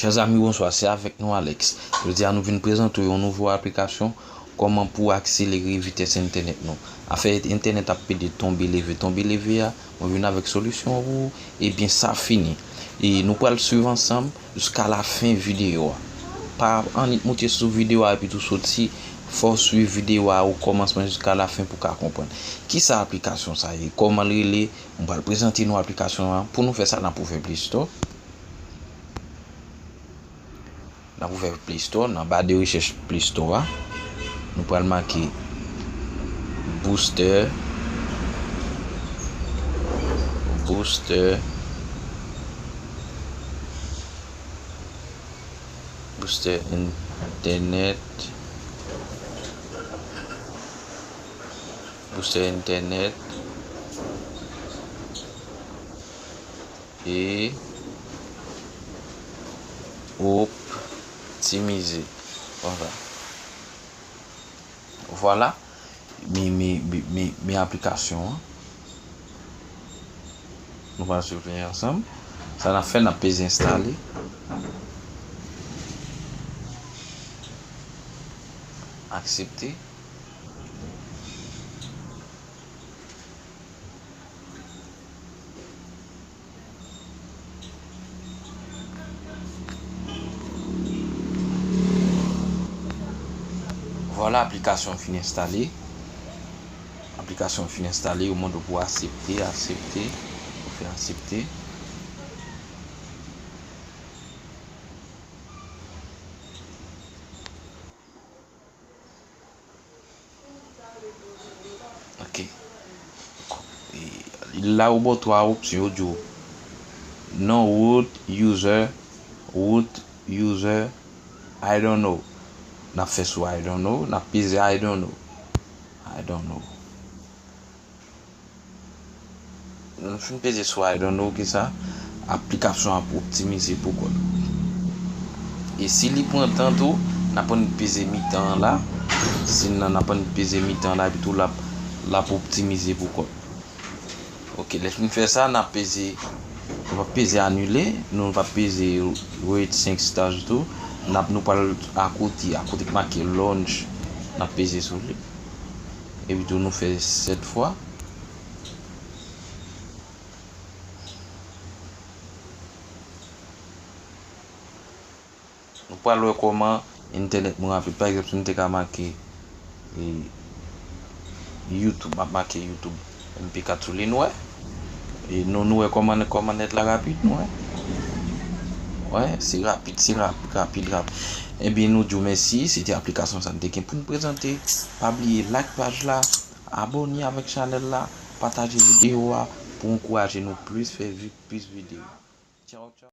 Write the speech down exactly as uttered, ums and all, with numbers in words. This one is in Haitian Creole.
Chers amis, bonsoir, se avèk nou Alex. Jodi a nou vin prezante w yon nouvo aplikasyon, kòman pou akselere vitès entènèt nou. Afè entènèt ap pede tonbe leve, tonbe leve a, mwen vin avèk solisyon pou ou, ebyen sa fini. E nou pral swiv ansanm jiska la fen videyo a. Pa annik moute sou videyo a epi tou soti, fò w swiv videyo a o kòmansman jiska la fen pou w ka konprann. Kisa aplikasyon sa ye? Kòman l rele? Mwen pral prezante nou aplikasyon an. Pou nou fè sa, n ap ouvè Play Store. N ap ouvè Play Store, nan ba de rechèch Play Store a, nou pral make Booster, Booster, Booster Entènèt, Booster Entènèt. E optimize. Konsa. Vwala. Mi, mi, mi, mi, mi aplikasyon an. Nou pral swiv li ansanm. Sa n ap fè, n ap peze enstale. Aksepte. Vwala, aplikasyon fin enstale. Aplikasyon fin enstale, yo mande w pou aksepte, aksepte, ou fè aksepte. Ok. E la, ou ba w twa opsyon, yo di w non root user, root user, I don't know. N ap fè sou I don't know, n ap peze I don't know. I don't know. Nou fin peze sou I don't know, kisa aplikasyon ap optimize pou kont. E si li pran tan tou, n ap annik peze mitan an la. Si n nan, n ap annik peze mitan an la, epi tou l ap, l ap optimize pou kont. Ok, lè fin fè sa, n ap peze, nou p ap peze anile, nou p ap peze rate cinq stars tou. N ap, nou pral akote, akote k make launch, n ap peze sou li. Epi tou nou fè sèt fwa. Nou pral wè kòman entènèt mwen rapid. Pa egzanp, si m te ka make, e, YouTube, m ap make YouTube M P kat sou li, nou wè. E nou, nou wè kòman, kòman nèt la rapid, nou wè. Wè, se rapid, se rapid, rapid, rapid. Ebyen, nou di w mèsi, se te aplikasyon sa n te gen pou n prezante. Pa bliye like paj la, abòne avèk chanèl la, pataje videyo a pou ankouraje nou plis fè vi-, plis videyo. Tchaw, tchaw.